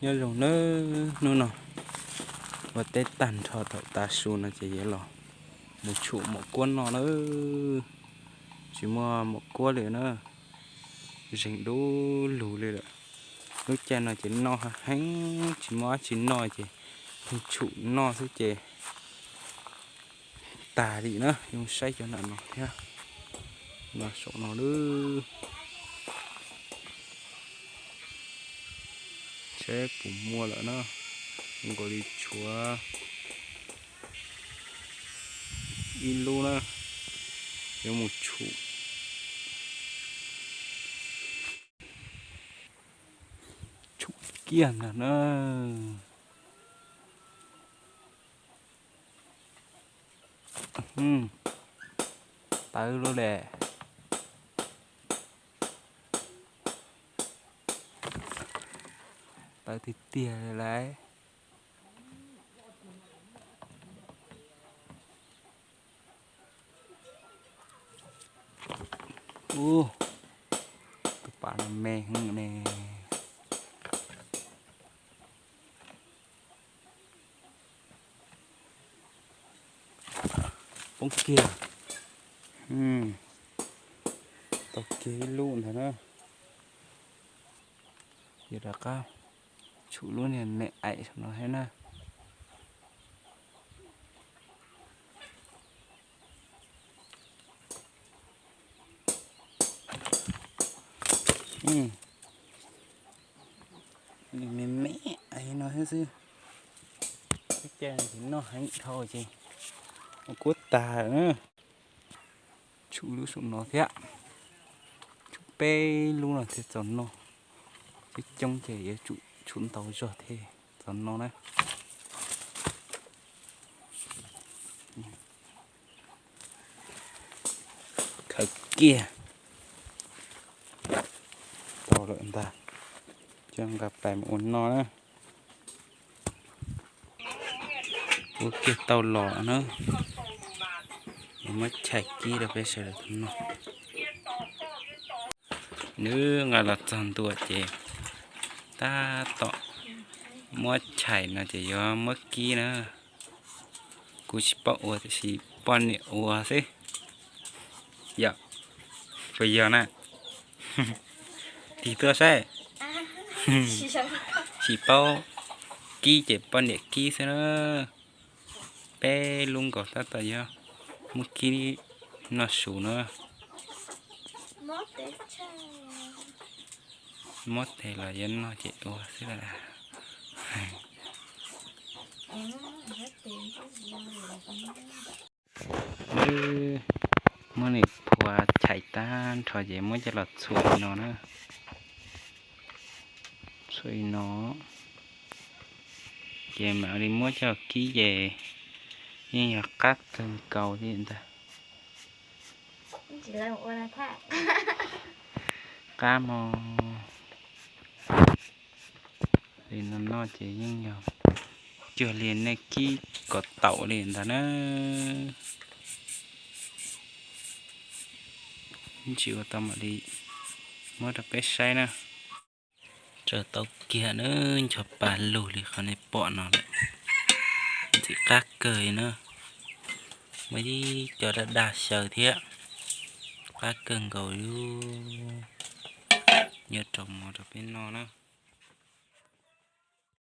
Nyob zoo nawb, hnub no ua teb tag nrho thaum tav su no ces yuav los mus tshum maum kuab noj nawb. Tsis muaj maum kuab li na, zeeg dub lug li lawm. Lub caij no ces noj heev, tsis muaj dab tsi noj ces pheej tshum noj xwb ces tag li na. Yuav saib cov nram no thiab, no saum no lawm. Saib puas muaj lawm na, nkaus li tshuav ib lub na, yuav mus tshum, tshum kiag ntag na. Tawv lub le, tawv tiag tiag li lauj. Ub, tus pas no me heev ne. Poob kiag. Tau kiag ib lub ntag na. Yuav rov qab tshum lub niag me aim saum no thiab na. Me me aim no thiab xwb. Ib ce ces noj heev dhau ces ua kuab tag na. Tshum lub saum no thiab, tshum peb lub no thiaj txaus noj. Coob coob ces yuav tsum tshum ntau zog thiaj txaus noj na. Khaws kiag tau lawm ntag, coj nqa pais mus ua noj na. Ua kiag tau los na, es muab chais kib rau peb sawv daws tau noj. Nws nqa los txog ntua ces tab tom muab chais no ces yuav muab kib na. Kuv tsis paub ua tiam sis poj niam ua xwb. Yog, puas yog na? Tig tuaj saib. Tsis paub kib ces poj niam kib xwb na. Peb lub nkaus tab tom yuav muab kib noj su na. Muab tes los yuav noj ces ua xwb lawm. Muab niam phua chais tag nrho ces muab coj los txhua li no na. Txhua li no ces mam li muab coj kib ces yeej yog qab kawg nkaus li ntag. Qab mog. Li no noj ces yeej yog cuag li nej kib kom taum li ntag na. Tsis ua tau mam li muab rau peb saib na. Tsaws tau kiag na, ncho pa lug li qhov nej pom no lawm. Ntxim qab kawg li na. Muaj ib co daj daj xyaw thiab. Qab kawg nkaus li. Yuav rau mov rau peb noj na.